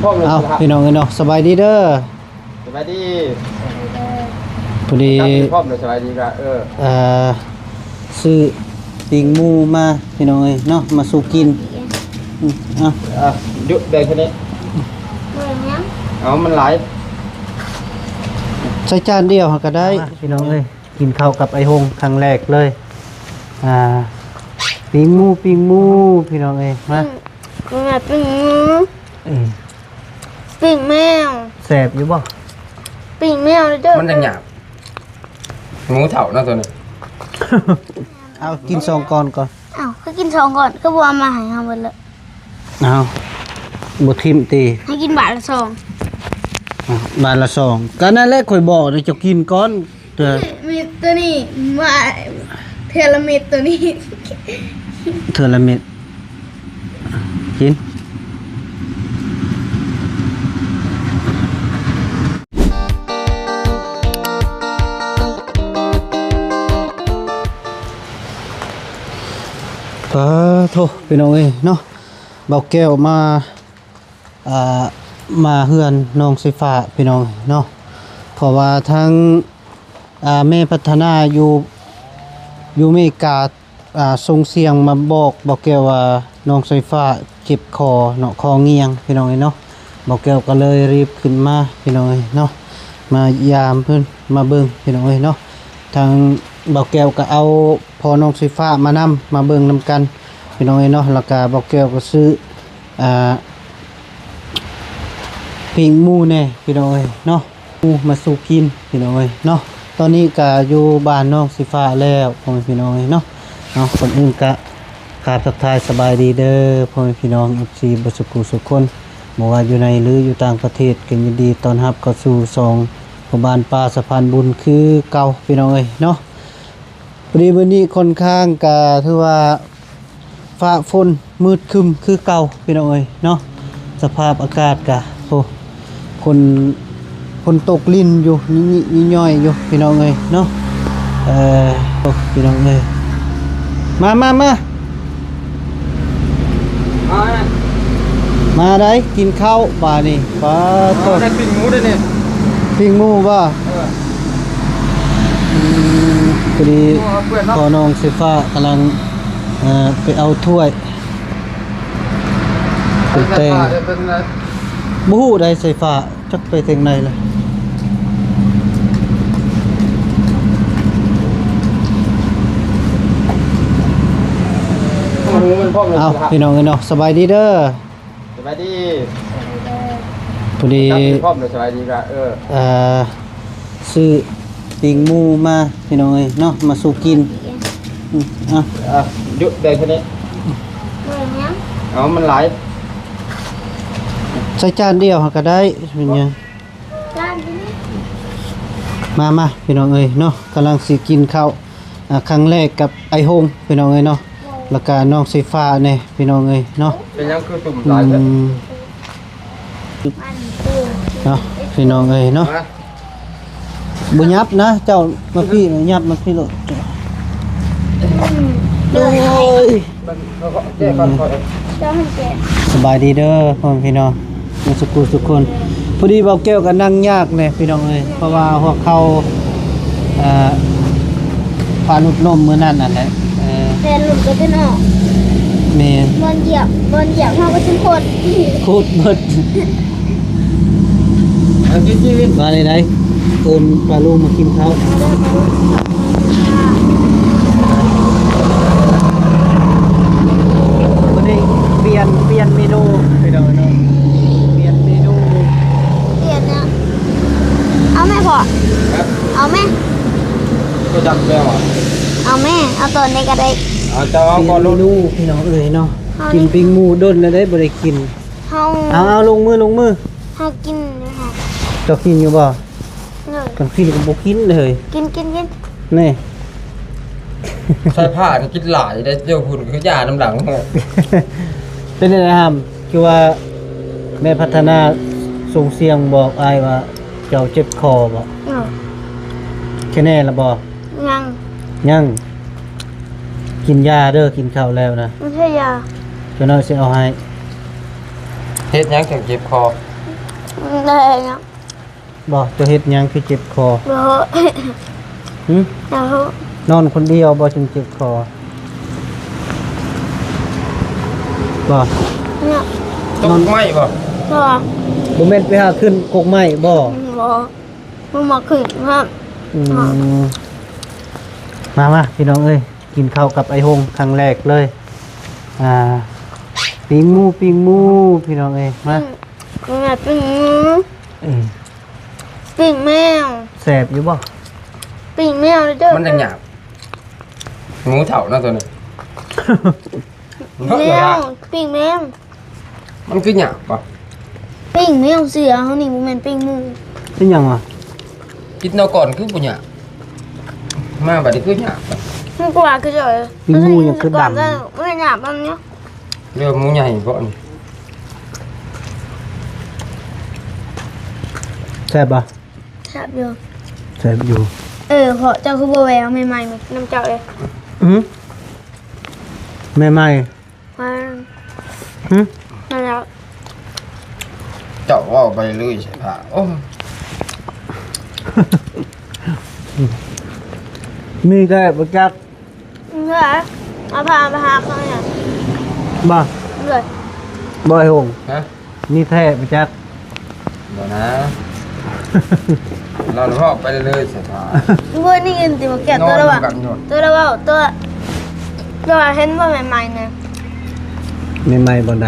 ເອົາ ພີ່ນ້ອງເອີຍເນາະ ສະບາຍດີເດີ ສະບາຍດີ ພໍດີ ກັບພອບເນາະ ສະບາຍດີກະ ເອີ ເອີ ຊື້ປີ້ງໝູມາພີ່ນ້ອງເອີຍເນາະ ມາສູ່ກິນ ອືມ ເອົາ ເອົາ ຢຸດໄດ້ເທົ່ານີ້ ເອົາ ມັນຫຼາຍ ໃສ່ຈານດຽວຫັ້ນກະໄດ້ ມາ ພີ່ນ້ອງເອີຍ ກິນເຂົ້າກັບອ້າຍຫົງຄັ້ງແລກເລີຍ ອ່າ ປີ້ງໝູ ປີ້ງໝູ ພີ່ນ້ອງເອີຍ ມາ ອືມ ປີ້ງໝູ ເອີ ປີ້ງແມວ ແຊບຢູ່ບໍ່? ປີ້ງແມວເດີ ມັນຈັ່ງຫຍາບ ໝູເຖົ້າເນາະໂຕນີ້ ເອົາ ກິນສອງກ່ອນກ່ອນ ເອົ້າ ຄືກິນສອງກ່ອນ ຄືບໍ່ເອົາມາໃຫ້ເຮົາເບິດເລີຍ ເອົາ ບໍ່ຖິ້ມຕິ ໃຫ້ກິນບາດລະສອງ ເອົາ ບາດລະສອງ ກະນັ້ນແຫຼະຂ້ອຍບອກໃຫ້ເຈົ້າກິນກ່ອນ ເທື່ອ ເມັດໂຕນີ້ ວ່າເທື່ອລະເມັດໂຕນີ້ ເທື່ອລະເມັດ ກິນ ປາໂທ້ ພີ່ນ້ອງເອີຍເນາະ ບ່າວແກ້ວມາ ອ່າ ມາເຮືອນນ້ອງສາຍຟ້າພີ່ນ້ອງເນາະ ເພາະວ່າທາງ ອ່າ ແມ່ພັດທະນາຢູ່ ຢູ່ເມກາ ອ່າ ສົ່ງສຽງມາບອກບ່າວແກ້ວວ່ານ້ອງສາຍຟ້າເຈັບຄໍເນາະ ຄໍງ່ຽງພີ່ນ້ອງເອີຍເນາະ ບ່າວແກ້ວກໍເລີຍຣີບຂຶ້ນມາພີ່ນ້ອງເອີຍເນາະ ມາຢາມເພິ່ນ ມາເບິ່ງພີ່ນ້ອງເອີຍເນາະ ທາງບ່າວແກ້ວກໍເອົາພໍ່ນ້ອງສາຍຟ້າມານຳ ມາເບິ່ງນຳກັນພີ່ນ້ອງເອີຍເນາະ ແລ້ວກໍບ່າວແກ້ວກໍຊື້ ອ່າ ປີ້ງໝູແດ່ພີ່ນ້ອງເອີຍເນາະ ໝູມາສູ່ກິນພີ່ນ້ອງເອີຍເນາະ ຕອນນີ້ກະຢູ່ບ້ານນ້ອງສາຍຟ້າແລ້ວ ພໍ່ແມ່ພີ່ນ້ອງເອີຍເນາະ ເນາະ ກ່ອນອື່ນກະກາບທັກທາຍສະບາຍດີເດີ ພໍ່ແມ່ພີ່ນ້ອງ ເອັຟຊີ ເບິດສູ່ຜູ້ສູ່ຄົນ ບໍ່ວ່າຢູ່ໃນ ຫຼື ຢູ່ຕ່າງປະເທດ ກໍຍິນດີຕ້ອນຮັບເຂົ້າສູ່ຊ່ອງພໍ່ບ້ານປ່າສະພານບຸນຄືເກົ່າ ພີ່ນ້ອງເອີຍເນາະ ພໍດີມື້ນີ້ຂ້ອນຂ້າງກະຖືວ່າ ຟ້າຝົນມືດຄຶ້ມຄືເກົ່າພີ່ນ້ອງເອີຍເນາະ ສະພາບອາກາດກະ ໂອ້ ຝົນ ຝົນຕົກລິນຢູ່ ຍິ້ງໆຍ່ອຍໆຢູ່ພີ່ນ້ອງເອີຍເນາະ ເອີ ໂອ້ ພີ່ນ້ອງເອີຍ ມາ ມາ ມາ ມາ ມາໄດ໋ ກິນເຂົ້າບາດນີ້ ປາໂທ້ ໄດ້ປີ້ງໝູໄດ້ນີ້ ປີ້ງໝູບໍ່? ເອີ ອືມ ພໍດີ ໂອ້ ເພື່ອນເນາະ ພໍ່ນ້ອງສາຍຟ້າກຳລັງ ເອີ ໄປເອົາຖ້ວຍ ເປັນແຕ່ງ ບໍ່ຮູ້ໃດ໋ ສາຍຟ້າ ຈັກໄປແຕ່ງໃດລະ ເອົາ ພີ່ນ້ອງເອີຍເນາະ ສະບາຍດີເດີ ສະບາຍດີ ພໍດີ ກັບພອບເນາະ ສະບາຍດີກະ ເອີ ອ່າ ຊື້ປີ້ງໝູມາພີ່ນ້ອງເອີຍເນາະ ມາສູ່ກິນ ອືມ ເອົາ ເອົາ ຢຸດໄດ້ເທົ່ານີ້ ເອົາ ມັນຫຼາຍ ໃສ່ຈານດຽວຫັ້ນກະໄດ້ ເປັນຫຍັງ ມາ ມາ ພີ່ນ້ອງເອີຍເນາະ ກຳລັງຊິກິນເຂົ້າ ອ່າ ຄັ້ງແລກກັບອ້າຍຫົງ ພີ່ນ້ອງເອີຍເນາະ ແລ້ວກະນ້ອງສາຍຟ້າແດ່ ພີ່ນ້ອງເອີຍເນາະ ເປັນຫຍັງຄືຕຸ່ມຫຼາຍແທ້ ອືມ ເນາະ ພີ່ນ້ອງເອີຍເນາະ ມາ ບໍ່ຫຍັບນະ ເຈົ້າມາພີ້ ຫຍັບມາພີ້ໂລດ ອືມ ໂອ້ຍ ເຈົ້າໃຫ້ແກະ ສະບາຍດີເດີພໍ່ແມ່ພີ່ນ້ອງ ໝົດສຸຂູສຸຄົນ ພໍດີບ່າວແກ້ວກໍນັ່ງຍາກແດ່ພີ່ນ້ອງເອີຍ ເພາະວ່າຫົວເຂົ່າ ເອີ ພາຫຼຸດລົ້ມມື້ນັ້ນຫັ້ນແຫຼະ ເອີ ແຕ່ຫຼຸດກໍຈະນອກ ແມ່ນ ບ່ອນຢຽບ ບ່ອນຢຽບເຮົາກໍຊິໂຄດ ໂຄດເບິດ ເອົາຈິດໆ ວ່າໃດໆ ເອີ້ນປ້າລຸງມາກິນເຂົ້າ ມື້ນີ້ປ່ຽນ ປ່ຽນເມນູ ພີ່ນ້ອງເນາະ ປ່ຽນເມນູ ປ່ຽນຫຍັງ ເອົາແມ່ພໍ່ ເອົາແມ່ ບໍ່ຈັກແລ້ວ ເອົາແມ່ ເອົາຕອນໃດກໍໄດ້ ເອົາເຈົ້າເອົາກ່ອນໂລດ ປ່ຽນເມນູ ພີ່ນ້ອງເອີຍເນາະ ກິນປີ້ງໝູດົນແລ້ວເດ້ ບໍ່ໄດ້ກິນ ເຮົາ ເອົາ ເອົາ ລົງມື ລົງມື ເຮົາກິນຢູ່ຫັ້ນ ເຈົ້າກິນຢູ່ບໍ່? ໂດຍ ຄັນກິນກໍບໍ່ກິນເລີຍ ກິນ ກິນ ກິນ ນີ້ ໃສ່ຜ້ານີ້ກິນຫຼາຍໄດ໋ ດຽວພຸ້ນຄືຢານຳຫຼັງ ເປັນຈັ່ງໃດຫຳ ຄືວ່າແມ່ພັດທະນາສົ່ງສຽງບອກອ້າຍວ່າເຈົ້າເຈັບຄໍບໍ່? ເອີ ແຄ່ແນ່ລະບໍ່? ຍັງ ຍັງ ກິນຢາເດີ ກິນເຂົ້າແລ້ວນະ ບໍ່ໃຊ້ຢາ ຈັກໜ້ອຍຊິເອົາໃຫ້ ເຮັດຫຍັງຈັ່ງເຈັບຄໍ? ໄດ້ນະ. ບໍ່ ເຈົ້າເຮັດຫຍັງຄືເຈັບຄໍ? ບໍ່. ຫຶ? ບໍ່. ນອນຄົນດຽວບໍ່ຈຶ່ງເຈັບຄໍ? ບໍ່. ນະ. ກົກໄມ້ບໍ່? ບໍ່. ບໍ່ແມ່ນໄປຫາຂຶ້ນກົກໄມ້ບໍ່? ບໍ່. ບໍ່ມັກຂຶ້ນນະ. ອືມ ມາໆ ພີ່ນ້ອງເອີຍ ກິນເຂົ້າກັບອ້າຍຫົງຄັ້ງແລກເລີຍ. ອ່າ ປີ້ງໝູ ປີ້ງໝູ ພີ່ນ້ອງເອີຍ ມາ. ອືມ ແມ່ປີ້ງໝູ. ເອີ ປີ້ງແມວ. ແຊບຢູ່ບໍ່? ປີ້ງແມວເດີ. ມັນຈັ່ງຫຍາບ. ໝູເຖົ້າເນາະໂຕນີ້. ແມວ ປີ້ງແມວ. ມັນຄືຫຍາບວະ? ປີ້ງແມວເສືອເຮົານີ້ ບໍ່ແມ່ນປີ້ງໝູ. ເປັນຫຍັງວະ? ກິນເອົາກ່ອນຄືບໍ່ຫຍາບ? ມາບັດນີ້ຄືຫຍາບ? ມັນກວ່າຄືເຈົ້າ. ປີ້ງໝູຍັງຄືດຳ. ມັນຫຍາບມັນເນາະ. ເລື່ອງໝູໃຫຍ່ເພາະນີ້. ແຊບບໍ່? ແຊບຢູ່. ແຊບຢູ່. ເອີ ເພາະເຈົ້າຄືບໍ່ແວ່ເອົາແມ່ໃໝ່ມານຳເຈົ້າເລີຍ? ອື ແມ່ໃໝ່. ຫຶ? ມາແລ້ວ. ເຈົ້າເວົ້າໄປເລື້ອຍໃສ່ພ້າ. ໂອ້ ມີແທ້ບໍ່ຈັກ. ເອີ ເອົາຜ້າມາຫາເຂົານີ້. ບໍ່ ເອີ ບໍ່ໃຫ້ຫົງ. ຮະ? ມີແທ້ບໍ່ຈັກ. ບໍ່ນະ ລາວເວົ້າໄປເລື້ອຍໆ ສະຖານ. ມື້ນີ້ອື່ນຕິບໍ່ແກ້ວ ໂຕລະເວົ້າ ໂຕລະເວົ້າ ໂຕ ເຈົ້າເຫັນບໍ່ໃໝ່ໆ ນະ? ໃໝ່ໆ ບ່ອນໃດ?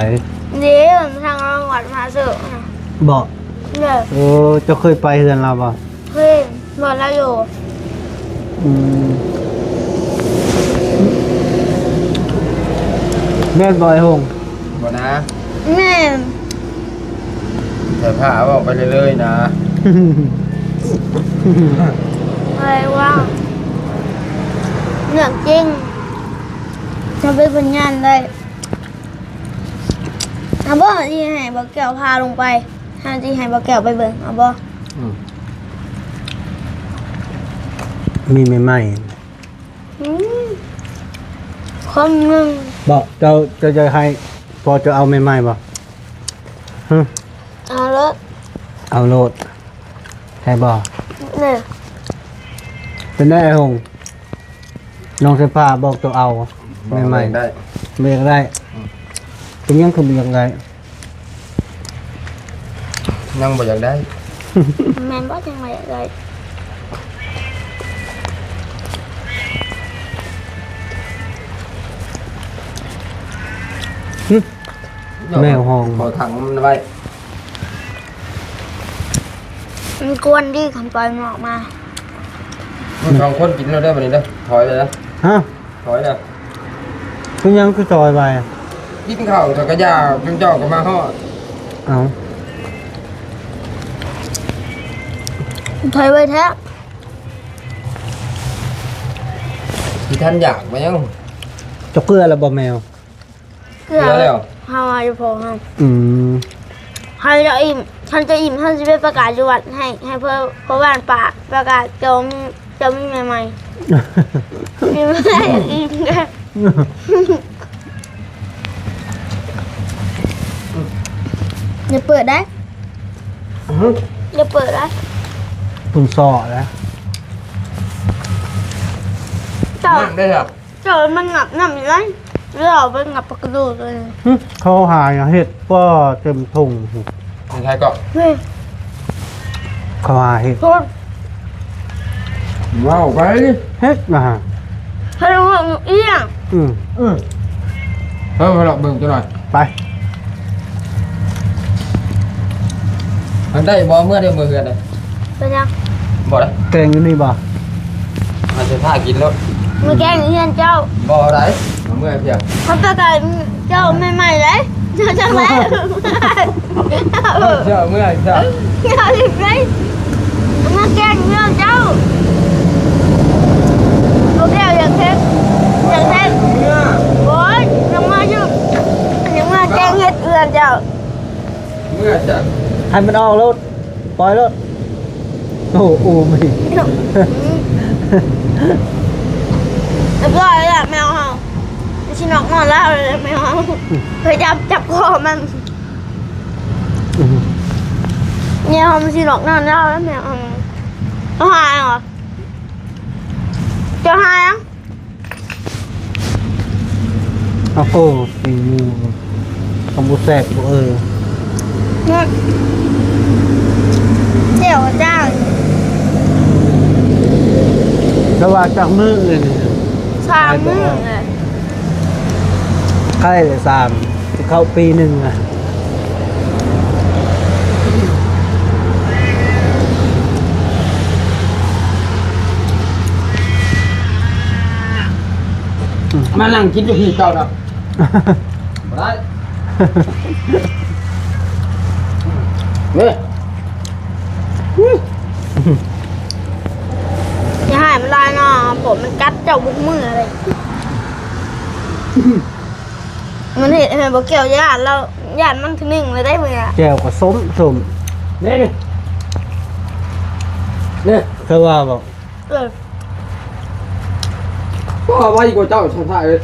ນີ້ ທາງລັງວັດມະຫາໂຊກນະ. ບໍ່? ເດີ. ໂອ້ ເຈົ້າເຄີຍໄປເຮືອນລາວບໍ່? ເຄີຍ. ບໍ່ລະໂຍ. ອືມ ແມ່ນບໍ່ອ້າຍຫົງ? ບໍ່ນະ. ແມ່ນ. ແຕ່ພາເວົ້າໄປເລື້ອຍໆ ນະ. ໄປວ່າ ເລື່ອງຈິງ ຈະເປັນພະຍານໄດ້. ເອົາບໍ່ ຊິໃຫ້ບໍ່ແກ້ວພາລົງໄປ ເຮົາຊິໃຫ້ບໍ່ແກ້ວໄປເບິ່ງ ເອົາບໍ່? ອືມ ມີໃໝ່ໆ. ອືມ ຄົນໜຶ່ງ. ບໍ່ ເຈົ້າ ເຈົ້າຈະໃຫ້ພໍ່ເຈົ້າເອົາໃໝ່ໆ ບໍ່? ຫຶ? ເອົາໂລດ. ເອົາໂລດ. ໃຫ້ບໍ່? ເອີ. ເປັນໄດອ້າຍຫົງ? ນ້ອງສາຍຟ້າບອກໂຕເອົາ ບໍ່ ໃໝ່ໆ ບໍ່ຢາກໄດ້ ບໍ່ຢາກໄດ້. ອືມ ເປັນຫຍັງຄືບໍ່ຢາກໄດ້? ຍັງບໍ່ຢາກໄດ້. ແມ່ນບໍ່ ຍັງບໍ່ຢາກໄດ້? ຫຶ? ແມວຮ້ອງ ຂໍຖັງມັນໄວ້. ມັນກວນດີຄັນປ່ອຍມັນອອກມາ. ມັນສອງຄົນກິນແລ້ວເດີ ບັດນີ້ເດີ ຖອຍເລີຍເດີ. ຮະ? ຖອຍເດີ. ເປັນຫຍັງຄືຖອຍໄວ? ກິນເຂົ້າແລ້ວກະຢາກ ຈຸມເຈົ້າກະມາຮອດ. ເອົ້າ ຖອຍໄວແທ້. ຊິທັນຢາກບໍ່ຍັງ. ເຈົ້າເກືອແລ້ວບໍ່ແມວ? ເກືອແລ້ວ ເຮົາວ່າຢູ່ພໍເຮົາ. ອືມ ຄັນຈະອີ່ມ ຄັນຈະອີ່ມ ເຮົາຊິໄປປະກາດຢູ່ວັດໃຫ້ ໃຫ້ເພື່ອ ເພື່ອບ້ານປາກ ປະກາດເຈົ້າມີ ເຈົ້າມີແມ່ໃໝ່. ມີແມ່ໃໝ່ອີ່ມ. ຢ່າເປີດໄດ໋. ຫຶ? ຢ່າເປີດໄດ໋. ເພິ່ນສໍ້ແລ້ວ ເຈົ້າ ນັ້ນເດ້. ເຈົ້າມັນຫຍັບນ້ຳຢູ່ໃດ໋ ແລ້ວເອົາໄປຫຍັບປາກກະດູກເລີຍ. ຫຶ? ເຂົາຫາຫຍັງເຮັດ ປ້ອເຕັມຖົງພຸ້ນ. ໃນໄທກໍ ນີ້ ເຂົາຫາເຮັດ ໂພດ ເວົ້າໄປ ເຮັດນະ ເຂົາເວົ້າອີ່ຫຍັງ. ອືມ ອືມ ເອີ ມາລອງເບິ່ງຈັກໜ່ອຍ ໄປ. ມັນໄດ້ບໍ່ ເມືອເດີ ເມືອເຮືອນເດີ. ເປັນຫຍັງ? ບໍ່ໄດ້ ແກງຢູ່ນີ້ບໍ່? ມາເສຍທ່າກິນໂລດ ມາແກງເຮືອນເຈົ້າ. ບໍ່ໄດ້ ມາເມືອເພຍ ເຂົາປະກາດເຈົ້າໃໝ່ໆ ໄດ໋ ເຈົ້າຈັ່ງໃດ. ເຈົ້າເມືອເຈົ້າ ເຈົ້າຈັ່ງໃດ ມາແກງເຮືອນເຈົ້າ. ບໍ່ແກ້ວຢາກເຮັດ ຢາກເຮັດ ໂອ້ຍ ຍັງມາຢູ່ ຍັງມາແກງເຮັດເຮືອນເຈົ້າ. ເມືອຈະ ໃຫ້ມັນອອກໂລດ ປ່ອຍໂລດ. ໂອ້ ອູມອີກ. ຮຽບຮ້ອຍແລ້ວແມວເຮົາ ຊິນອກນອນແລ້ວແມວເຮົາ. ພະຍາຍາມຈັບຄໍມັນ. ອືມ ແມ່ເຮົາມັນຊິຫຼອກນ້ຳລາວແລ້ວແມ່ເຮົາ ເຮົາຫາຫຍັງຫວາ? ເຈົ້າຫາຫຍັງ? ເອົາ ໂອ້ ປີ້ງໝູ ຄຳບໍ່ແຊບບໍ່ເອີຍ ເນາະ ແຈ່ວຈ້າງ ແຕ່ວ່າຈັກມື້ເອີຍນີ້? ສາມມື້ແຫຼະ ໃກ້ແລ້ວ ສາມ ຊິເຂົ້າປີໜຶ່ງລະ. ມານັ່ງກິນຢູ່ພີ້ເຈົ້າດອກ ບໍ່ໄດ້ ນີ້ ຢ່າໃຫ້ມັນຫຼາຍເນາະ ຜົມມັນກັດເຈົ້າທຸກມື້ເລີຍ. ມັນເຮັດໃຫ້ບໍ່ແກ້ວຢ້ານ ລາວຢ້ານມັນທີໜຶ່ງເລີຍເດ້ມື້ນີ້. ແຈ່ວກໍສົ້ມ ສົ້ມ ນີ້ ນີ້ ນີ້ ເຄີຍວ່າບໍ່? ເອີ ວ່າໄວກວ່າເຈົ້າຊະທ້າເອີຍ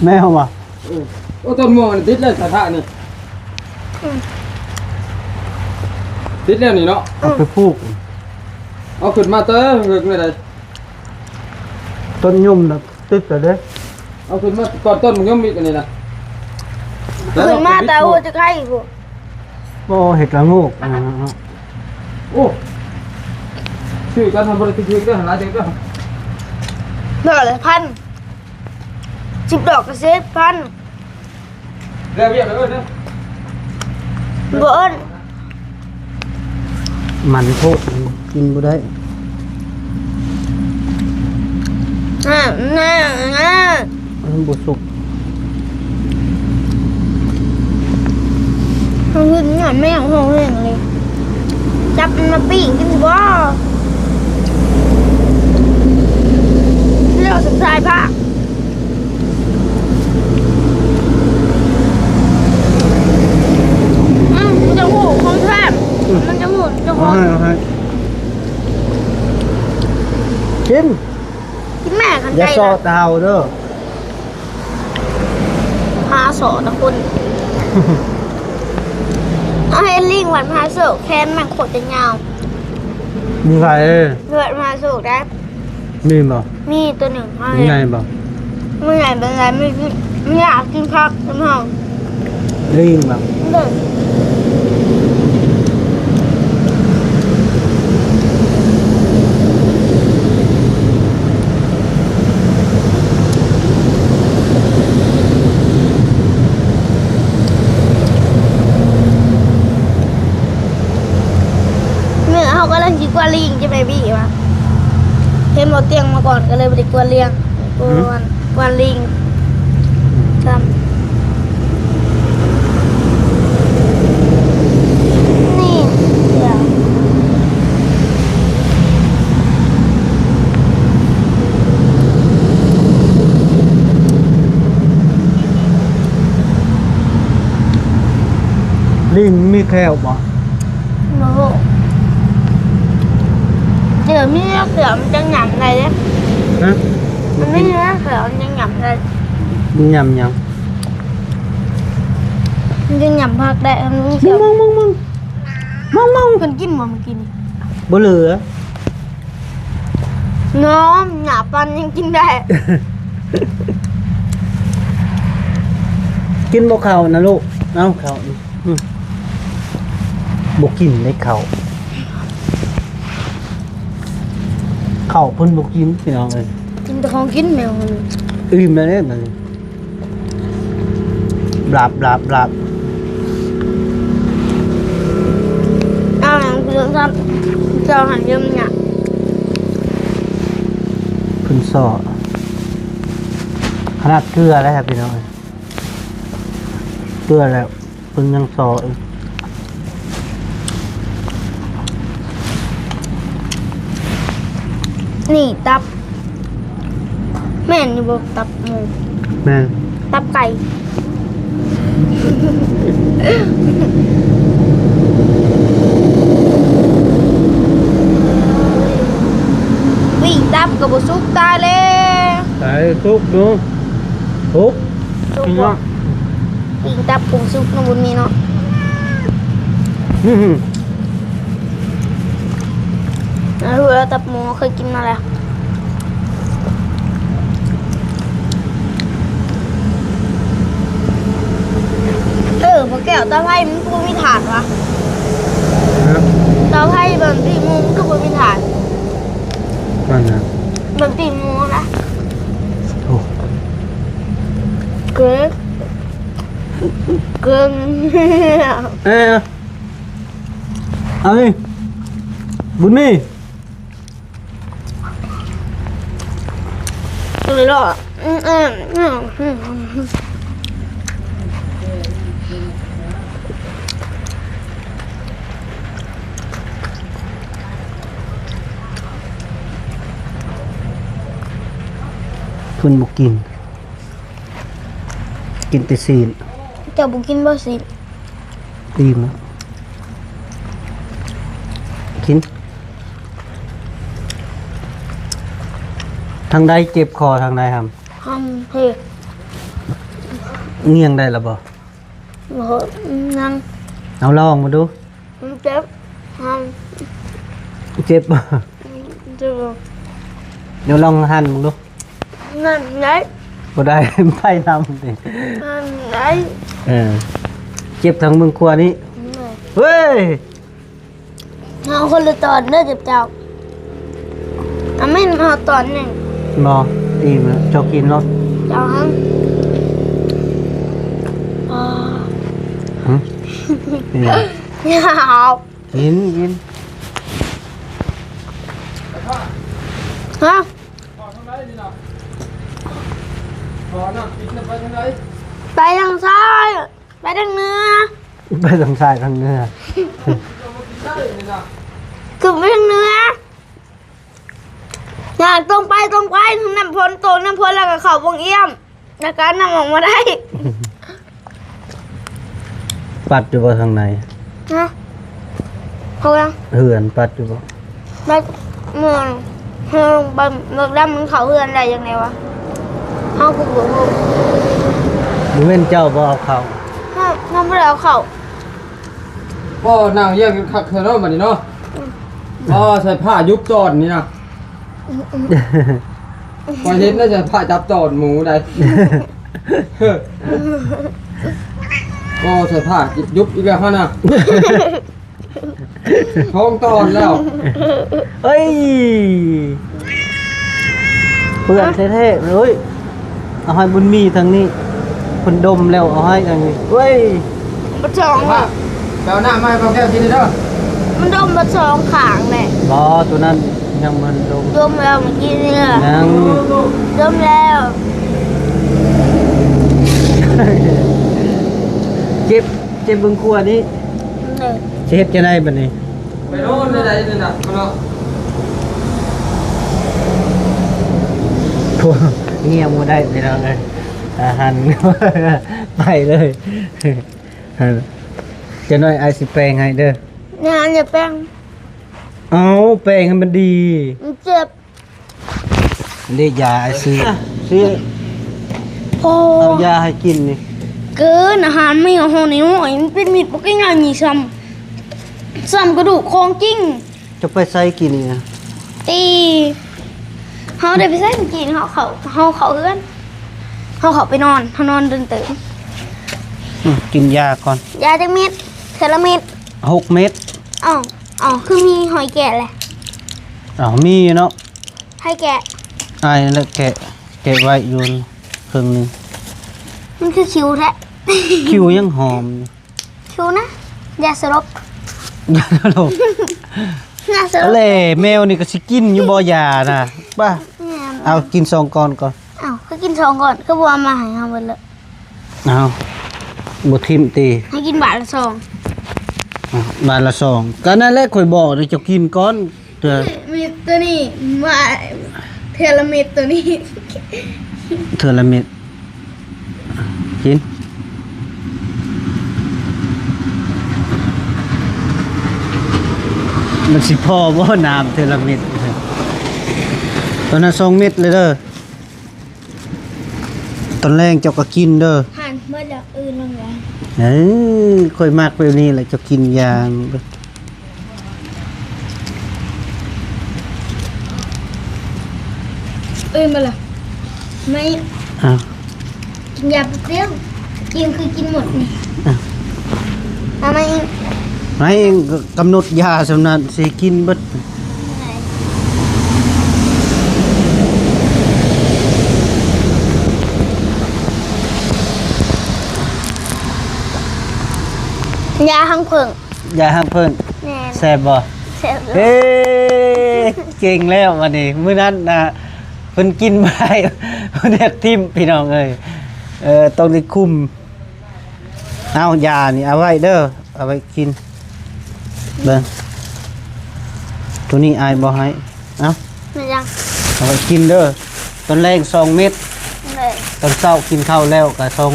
ແມ່ນບໍ່? ເອີ ໂອ້ ຕົ້ນມ່ວງອັນຕິດແລ້ວຊະທ້ານີ້ ອືມ ຕິດແລ້ວນີ້ເນາະ ເອົາໄປປູກ ເອົາຂຶ້ນມາເຕີເລິກແນວໃດ? ຕົ້ນຍົມນະ ຕິດແລ້ວເດ້ ເອົາຂຶ້ນມາກ່ອນຕົ້ນມະຍົມອີກອັນນີ້ນະ ຂຶ້ນມາແຕ່ຫົວຈະໄຄພຸ້ນ ບໍ່ເຮັດລະໂງກ ອ່າ ໂອ້ ຊື້ກັນທຳບໍ່ໄດ້ຖືກເດີ ຫຼາຍເດີ ດອກລະພັນ ສິບດອກກໍສິບພັນ. ແລ້ວວຽກເອີ້ນເດີ ບໍ່ເອີ້ນ ມັນໂພດ ກິນບໍ່ໄດ້ ອ່າ ອ່າ ອ່າ ມັນບໍ່ສຸກ ເຮົາເຫັນຍອດແມວເຮົາແຮງເລີຍ ຈັບມັນມາປີ້ງກິນຊິບໍ່? ແລ້ວສະພາຍພາກ ອືມ ມັນຈະຮູ້ຂອງແທ້ ອືມ ມັນຈະຮູ້ເຈົ້າຂອງ ເອົາໃຫ້ ເອົາໃຫ້ ກິນ ກິນແມ່ ຄັນ ຢ່າ ໃຈ ເຊາະ ນະ ຕາເຮົາເດີ ຫາເຊາະນະຄົນ ເຮົາເຫັນລີງວັດມະຫາໂຊກ ແຂນມັນໂຄດຈະຍາວ ມີໃຜ? ເອີ ວັດມະຫາໂຊກໄດ໋. ມີບໍ່? ມີຕົວໜຶ່ງ ມັນໃຫຍ່ບໍ່? ມັນໃຫຍ່ປານໃດ? ມັນ ມັນຢາກກິນຜັກນຳເຮົາ. ລີງບໍ່? ໂດຍ. ມື້ເຮົາກຳລັງຊິກວາດລີງ ຈະໄປບີວ່າ ເຫັນບໍ່ ຕຽງມາກ່ອນ ກໍເລີຍບໍ່ໄດ້ກວາດລຽງ ກວາດ ກວາດລີງຊ້ຳ ນີ້ ດຽວ. ລີງມີແຂ້ວບໍ່? ບໍ່ຮູ້ ດຽວມີແຂ້ວມັນຈັ່ງຫຍ້ຳໄດ້ເດ້. ຮະ? ມັນມີແຂ້ວມັນຈັ່ງຫຍ້ຳໄດ້. ມັນຫຍ້ຳຫຍັງ? ມັນຈຶ່ງຫຍ້ຳຜັກໄດ້ ມັນມີແຂ້ວ. ມອງໆໆ ມອງໆ ເພິ່ນກິນບໍ່ມື້ກີ້ນີ້? ບໍ່ເຫຼືອ. ນ້ອງ ໜ້າປັນຍັງກິນໄດ້. ກິນບໍ່ເຂົ້ານະລູກ? ເອົາເຂົ້າ ອືມ ບໍ່ກິນເດ້ເຂົ້າ. ເຂົ້າເພິ່ນບໍ່ກິນ ພີ່ນ້ອງເອີຍ. ກິນແຕ່ຂອງກິນແມວມັນ. ອີ່ມແລ້ວເດ້ບັດນີ້. ບາບ ບາບ ບາບ. ເອົາຫຍັງຄືຊັ້ນ ເຈົ້າຫັ້ນຢືມຫຍັງ? ເພິ່ນຊໍ ຂະໜາດເກືອແລ້ວ ພີ່ນ້ອງເອີຍ ເກືອແລ້ວ ເພິ່ນຍັງຊໍອີກ. ນີ້ຕັບ ແມ່ນຢູ່ບໍ່? ຕັບໝູ ແມ່ນ ຕັບໄກ່ ປີ້ງຕັບກໍບໍ່ສຸກ ຕາຍແລ້ວ. ຕາຍ ສຸກຢູ່ ສຸກ ສຸກບໍ່? ປີ້ງຕັບຄົງສຸກເນາະ ບໍ່ມີເນາະ. ເອີ ລາບຕັບໝູເຄີຍກິນມາແລ້ວ. ເອີ ບໍ່ແກ້ວ ເຕົາໄຟມັນຄືບໍ່ມີຖ່ານວະ? ຮະ? ເຕົາໄຟບ້ານຕີໝູມັນຄືບໍ່ມີຖ່ານ? ບ້ານຫຍັງ? ບ້ານຕີໝູນະ. ໂອ້ ເກີນ ເກີນ. ເອີ ເອົານີ້ ບຸນມີ. ເລີຍເນາະ ອືມ ອືມ ອືມ ອືມ. ເພິ່ນບໍ່ກິນ ກິນແຕ່ຊີ້ນ. ເຈົ້າບໍ່ກິນບໍ່ຊີ້ນ? ອີ່ມແລ້ວ ກິນ. ທາງໃດເຈັບຄໍ ທາງໃດຫຳ? ທາງເພ. ງ່ຽງໄດ້ລະບໍ່? ບໍ່ ຍັງ. ເອົາລອງມາດູ. ມັນເຈັບ ຫຳ. ເຈັບບໍ່? ເຈັບ. ດຽວລອງຫັນເບິ່ງດູ. ງານໄດ້ ບໍ່ໄດ້ ໄປນຳຕິ ງານໄດ້. ເອີ ເຈັບທາງເບື້ອງຂວານີ້. ເອີ ເຮີ້ຍ ເຮົາຄົນລະຕອນເດີເຈົ້າ. ອາແມ່ນເຮົາຕອນໜຶ່ງ. ບໍ່ ອີ່ມແລ້ວ ເຈົ້າກິນໂລດ. ເຈົ້າຫາ ຫຶ? ກິນ ກິນ ກິນ. ຮະ? ໄປທາງຊ້າຍ ໄປທາງເໜືອ. ໄປທາງຊ້າຍທາງເໜືອ. ຂຶ້ນໄປທາງເໜືອ. ຍ່າງຕົງໄປ ຕົງໄປ ນ້ຳຝົນ ໂຕນ້ຳຝົນ ແລ້ວກໍເຂົ້າໂຮງອຽມ. ແລ້ວກໍເອົານ້ຳອອກມາໄດ້. ປັດຢູ່ບໍ່ທາງໃນ? ຮະ? ເຮືອນ ເຮືອນປັດຢູ່ບໍ່? ປັດ. ເມືອງ ເຮືອນ ບັກດຳມັນເຂົ້າເຮືອນໄດ້ຈັ່ງໃດວະ? ເຮົາກໍບໍ່ຮູ້. ບໍ່ແມ່ນເຈົ້າບໍ່ເອົາເຂົ້າ? ເຮົາ ເຮົາບໍ່ໄດ້ເອົາເຂົ້າ. ບໍ່ ນັ່ງຮຽງກັນຄັກແທ້ເນາະ ບັດນີ້ເນາະ. ອືມ. ອໍ ໃສ່ຜ້າຍຸບຕອນນີ້ນະ. ອືມ ອືມ. ຂ້ອຍເຫັນແລ້ວໃສ່ຜ້າຈັບຕອນໝູໄດ໋. ອໍ ໃສ່ຜ້າຈຸບອີກແລ້ວຫັ້ນນະ. ທ້ອງຕອນແລ້ວ. ເອີຍ ເປື້ອນແທ້ໆເລີຍ. ເອົາໃຫ້ບຸນມີທາງນີ້ ເພິ່ນດົມແລ້ວເອົາໃຫ້ທາງນີ້. ເວີຍ ບັດສອງ ໄປເອົານ້ຳມາໃຫ້ເບົາແກ້ວກິນເດີ. ມັນດົມບັດສອງຂ້າງແຫຼະ. ບໍ່ ໂຕນັ້ນຍັງບໍ່ທັນດົມ. ດົມແລ້ວເມື່ອກີ້ນີ້. ຍັງ ດົມແລ້ວ. ເຈັບ ເຈັບເບື້ອງຂວານີ້. ເອີ ຊິເຮັດຈັ່ງໃດບັດນີ້? ໄປນອນໄດ້ໃດນີ້ນະ ເນາະ. ໂອ້ ງຽບບໍ່ໄດ້ພີ່ນ້ອງເອີຍ. ອາ ຫັນ ໄປເລີຍ. ຈັກໜ້ອຍອ້າຍຊິແປງໃຫ້ເດີ. ຢ່າ ຢ່າແປງ. ເອົາ ແປງໃຫ້ມັນດີ. ມັນເຈັບ. ເດ້ຢາອ້າຍຊື້ ຊື້ ໂອ້ ເອົາຢາໃຫ້ກິນນີ້. ເກີນ ອາຫານແມວເຮົານີ້ ໂອ້ຍ ມັນເປັນມິດບໍ່ກິນຫຍັງນີ້ຊ້ຳ ຊ້ຳກະດູກຂອງຈິງ. ຈະໄປໃສກິນນີ້ນະ? ຕີ ເຮົາໄດ້ໄປໃສກິນ ເຮົາເຂົ້າ ເຮົາເຂົ້າເຮືອນ ເຮົາເຂົ້າໄປນອນ ເຮົານອນດົນເຕີບ. ອືມ ກິນຢາກ່ອນ. ຢາຈັກເມັດ? ເທື່ອລະເມັດ. ຫົກເມັດ. ເອົ້າ ເອົ້າ ຄືມີຫອຍແກະແຫຼະ? ເອົ້າ ມີຢູ່ເນາະ. ໃຜແກະ? ອ້າຍນັ້ນແຫຼະແກະ ແກະໄວ້ຢູ່ເຄິ່ງໜຶ່ງ. ມັນຄືຂິວແທ້. ຂິວຫຍັງຫອມ? ຂິວນະ ຢາສະຫຼົບ. ຢາສະຫຼົບ. ຢາສະຫຼົບ. ແລະ ແມວນີ້ກໍຊິກິນຢູ່ບໍ່ຢານະ? ປ້າ ແມ່ນ. ເອົາກິນສອງກ້ອນກ່ອນ. ເອົ້າ ຄືກິນສອງກ້ອນ ຄືບໍ່ເອົາມາໃຫ້ເຮົາເບິດເລີຍ? ເອົ້າ ບໍ່ຖິ້ມຕິ? ໃຫ້ກິນບາດລະສອງ. ອ່ະ ບາດລະສອງ ກໍນັ້ນແຫຼະ ຂ້ອຍບອກເຈົ້າກິນກ່ອນ. ເທື່ອ ມີໂຕນີ້ມາ ເທື່ອລະເມັດໂຕນີ້ ເທື່ອລະເມັດ ກິນ. ມັນຊິພໍບໍ່ນ້ຳເທື່ອລະເມັດ? ຕອນນັ້ນສອງເມັດເລີຍເດີ. ຕອນແລງເຈົ້າກໍກິນເດີ. ຫັ້ນ ເບິດແລ້ວ ອື່ນລົງແລ້ວ. ເອີ ຂ້ອຍມັກແບບນີ້ແຫຼະ ເຈົ້າກິນຢາ. ເອີ ມາລະ ມາອີກ ອ້າວ ກິນຢາແປັບດຽວ ກິນຄືກິນໝົດນີ້ ອ້າວ ເອົາມາອີກ ໃຫ້ກຳນົດຢາສ່ຳນັ້ນຊິກິນເບິດ. ຢາຮັງເຜິ້ງ ຢາຮັງເຜິ້ງ ແມ່ນ ແຊບບໍ່? ແຊບຢູ່ ເອີ ເກັ່ງແລ້ວບັດນີ້. ມື້ນັ້ນນະ ເພິ່ນກິນບໍ່ໄດ້ ເພິ່ນຢາກຖິ້ມ ພີ່ນ້ອງເອີຍ. ເອີ ຕ້ອງໄດ້ຄຸມ. ເອົາ ຢານີ້ເອົາໄວ້ເດີ ເອົາໄວ້ກິນ ເບິ່ງ ໂຕນີ້ອ້າຍບໍ່ໃຫ້. ເອົາ ແມ່ນຫຍັງ? ເອົາໄວ້ກິນເດີ ຕອນແລງສອງເມັດ ເອີ ຕອນເຊົ້າກິນເຂົ້າແລ້ວກະສອງ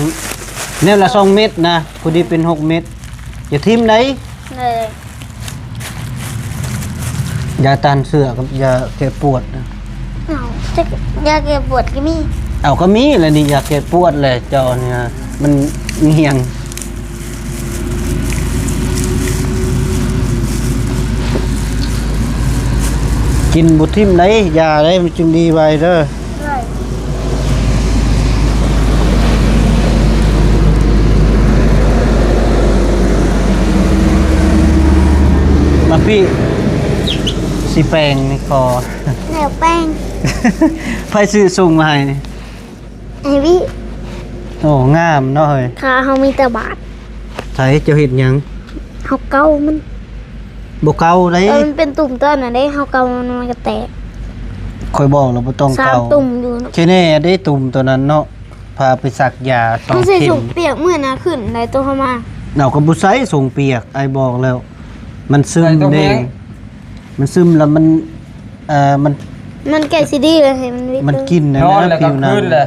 ແນວລະສອງເມັດນະ ພໍດີເປັນຫົກເມັດ ຢ່າຖິ້ມໃດ. ເອີ ຢາຕ້ານເຊື້ອກັບຢາແກ້ປວດນະ. ເອົ້າ ຢາແກ້ປວດກໍມີ. ເອົາ ກໍມີແຫຼະນີ້ ຢາແກ້ປວດແຫຼະ ເຈົ້ານີ້ນະ ມັນງຽງ. ກິນບໍ່ຖິ້ມໃດ ຢາໃດ ມັນຈຶ່ງດີໄວເດີ. ມາພີ້ ຊິແປງນີ້ຂໍ ແນວແປງ ໃຜຊື້ສົ່ງມາໃຫ້ນີ້? ໄອວິ ໂອ້ ງາມເນາະເຮີ້ຍ. ຂາເຮົາມີແຕ່ບາດ. ໃສ ເຈົ້າເຮັດຫຍັງ? ເຮົາເກົາມັນ. ບໍ່ເກົາໃດ. ເອີ ມັນເປັນຕຸ່ມຕອນນັ້ນເດ້ ເຮົາເກົາມັນ ມັນກໍແຕກ. ຂ້ອຍບອກແລ້ວບໍ່ຕ້ອງເກົາ. ສາມຕຸ່ມຢູ່ເນາະ. ແຄ່ແນ່ເດ້ ຕຸ່ມຕົວນັ້ນເນາະ ພາໄປສັກຢາສອງເຂັມ. ມັນໃສ່ຖົງປຽກມື້ນະຂຶ້ນໄດ້ ໂຕເຮົາມາ. ເຮົາກໍບໍ່ໃສ່ຖົງປຽກ ອ້າຍບອກແລ້ວ ມັນຊຶມເດ້. ມັນຊຶມແລ້ວມັນ ເອີ ມັນ ມັນໃກ້ຊິດີແລ້ວ ໃຫ້ມັນວິດ ມັນກິນນອນແລ້ວກາງຄືນແຫຼະ.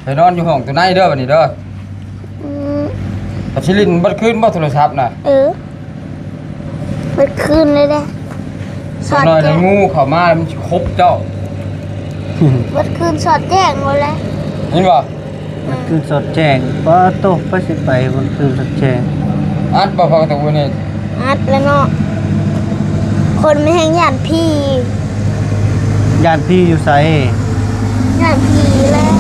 ໄປນອນຢູ່ຫ້ອງຕົວໃນເດີ ບັດນີ້ເດີ. ອືມ ຊິຫຼິ້ນເບິດຄືນບໍ່ໂທລະສັບນະ? ເອີ ເບິດຄືນເລີຍເດ້. ສອດແຈ້ງ ນ້ອຍແລ້ວ ງູເຂົ້າມາແລ້ວມັນຊິຄົບເຈົ້າ. ເບິດຄືນສອດແຈ້ງໂລດແຫຼະ ເຫັນບໍ່? ມັນຄືນສອດແຈ້ງ. ປາໂຕ ໃຜຊິໄປມັນຄືນສອດແຈ້ງ? ອັດບໍ່ ພາກະຕູນີ້? ອັດແລ້ວເນາະ. ຄົນມັນແຮ່ງຢ້ານຜີ. ຢ້ານຜີຢູ່ໃສ? ຢ້ານຜີແລ້ວ.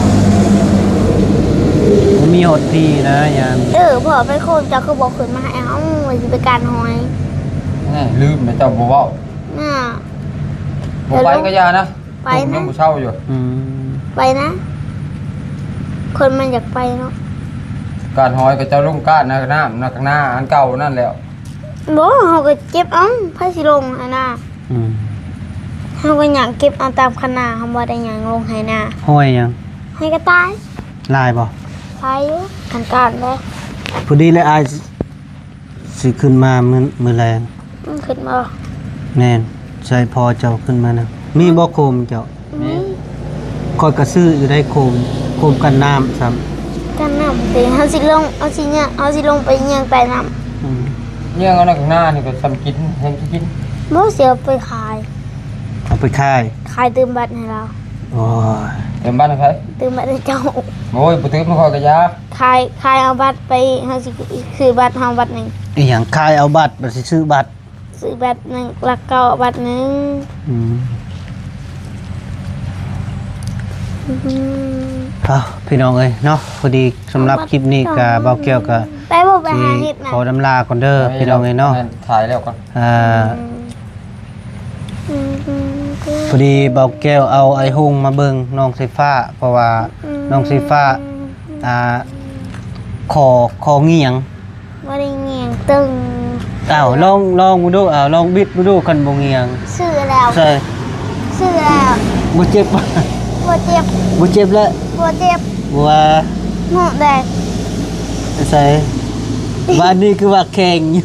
ບໍ່ມີຮອດຜີນະ ຢ້ານ. ເອີ ພໍ່ໄປໂຄງ ເຈົ້າຄືບໍ່ຂຶ້ນມາໃຫ້ເຮົາ ວ່າຊິໄປການຫອຍ. ແນ່ ລືມແລ້ວ ເຈົ້າບໍ່ເວົ້າ. ນະ ບໍ່ໄປກໍຢ່ານະ. ໄປນະ ຍັງບໍ່ເຊົາຢູ່. ອືມ ໄປນະ ຄົນມັນຢາກໄປເນາະ. ການຫອຍກໍເຈົ້າລົງກ້ານນະ ນ້ຳນະ ຂ້າງໜ້າອັນເກົ່ານັ້ນແລ້ວ. ບໍ່ ເຮົາກໍເກັບເອົາ ໃຜຊິລົງຫັ້ນນະ. ອືມ ເຮົາກໍຍ່າງເກັບເອົາຕາມຄັນນາ ເຮົາບໍ່ໄດ້ຍ່າງລົງໄຮ່ນາ. ຫອຍຫຍັງ? ຫອຍກະຕ່າຍ. ຫຼາຍບໍ່? ຫຼາຍຢູ່ ຄັນການເດ້. ພໍດີແລ້ວ ອ້າຍ ຊິຂຶ້ນມາມື້ ມື້ແລງ. ອືມ ຂຶ້ນບໍ່? ແມ່ນ ໃສ່ພໍ່ເຈົ້າຂຶ້ນມານຳ. ມີບໍ່ໂຄມເຈົ້າ? ມີ. ຂ້ອຍກະຊື້ຢູ່ໄດ໋ໂຄມ ໂຄມກັນນ້ຳຊ້ຳ. ກັນນ້ຳຕິ? ເຮົາຊິລົງ ເຮົາຊິຍາ ເຮົາຊິລົງໄປຍ່າງໃຕ້ນ້ຳ. ອືມ ຍ່າງເອົານະ ຂ້າງໜ້ານີ້ກໍຊ້ຳກິນ ແຮງຊິກິນ. ບໍ່ ຊິເອົາໄປຂາຍ. ເອົາໄປຂາຍ? ຂາຍຕື່ມບັດໃຫ້ລາວ. ໂອ້ຍ ຕື່ມບັດໃຫ້ໃຜ? ຕື່ມບັດໃຫ້ເຈົ້າ. ໂອ້ຍ ບໍ່ຕື່ມ ຂ້ອຍກະຢ່າ. ຂາຍ ຂາຍເອົາບັດໄປ ເຮົາຊິຊື້ບັດເຮົາບັດໜຶ່ງ. ອີຫຍັງ? ຂາຍເອົາບັດ ບັດຊິຊື້ບັດ? ຊື້ບັດໜຶ່ງ ລັກເກົ້າບັດໜຶ່ງ. ອືມ ອືມ ເອົ້າ ພີ່ນ້ອງເອີຍເນາະ, ພໍດີສຳລັບຄລິບນີ້ກະ ເບົາແກ້ວກະ ໄປບໍ່ໄປຫາເຮັດນະ ຂໍລຳລາກ່ອນເດີ ພີ່ນ້ອງເອີຍເນາະ. ຖ່າຍແລ້ວກ່ອນ ອ່າ ອືມ ພໍດີເບົາແກ້ວເອົາອ້າຍຮຸ່ງມາເບິ່ງນ້ອງສາຍຟ້າ ເພາະວ່າ ອືມ ນ້ອງສາຍຟ້າ ອ່າ ຂໍ ຂໍງຽງ ບໍ່ໄດ້ງຽງຕຶງ. ອ້າວ ລອງ ລອງເບິ່ງດູ ອ້າວ ລອງບິດເບິ່ງດູ ຄັນບໍ່ງຽງ. ຊື້ແລ້ວ ໃສ່ ຊື້ແລ້ວ. ບໍ່ເຈັບ ບໍ່ເຈັບ ບໍ່ເຈັບແລ້ວ ບໍ່ເຈັບ ບໍ່ວ່າ ເນາະແດງ ໃສ່ ບາດນີ້ຄືວ່າແຂງຢູ່.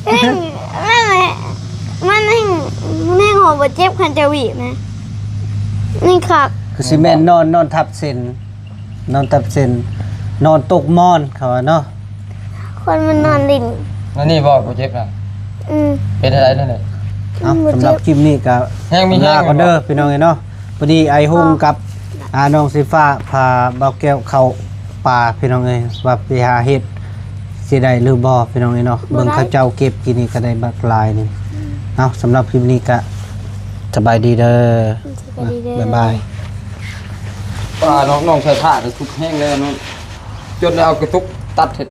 ມັນ ມັນ ມັນແຮ່ງ ມັນແຮ່ງຫົວບໍ່ເຈັບ ຄັນຈະຫວີບນະ ນີ້ຄັກ. ຄືຊິແມ່ນນອນ ນອນທັບເສັ້ນ ນອນທັບເສັ້ນ ນອນຕົກໝອນ ເຂົາວ່າເນາະ. ຄົນມັນນອນຫຼິ້ນ ອັນນີ້ບໍ່ ບໍ່ເຈັບນະ. ອືມ ເປັນໄດ້ນັ້ນແຫຼະ. ເອົາ ສຳລັບຄລິບນີ້ກະ ແຮງມີແຮງ ລາກ່ອນເດີ ພີ່ນ້ອງເອີຍເນາະ. ພໍດີອ້າຍຮຸ່ງກັບ ອາ ນ້ອງສີຟ້າພາບ່າວແກ້ວເຂົ້າປ່າພີ່ນ້ອງເອີຍ ວ່າໄປຫາເຫັດຊິໄດ້ຫຼືບໍ່ພີ່ນ້ອງເອີຍເນາະ. ບໍ່ໄດ້ ເບິ່ງເຂົາເຈົ້າເກັບກີ້ນີ້ກໍໄດ້ບັກຫຼາຍນີ້. ເອົາ ສຳລັບຄລິບນີ້ກໍສະບາຍດີເດີ ສະບາຍດີເດີ ບາຍບາຍ. ປ່ານ້ອງ ນ້ອງໃສ່ຜ້າກໍສຸກແຮງແລ້ວເນາະ ຈົນໄດ້ເອົາກະຕຸກຕັດເຮັດ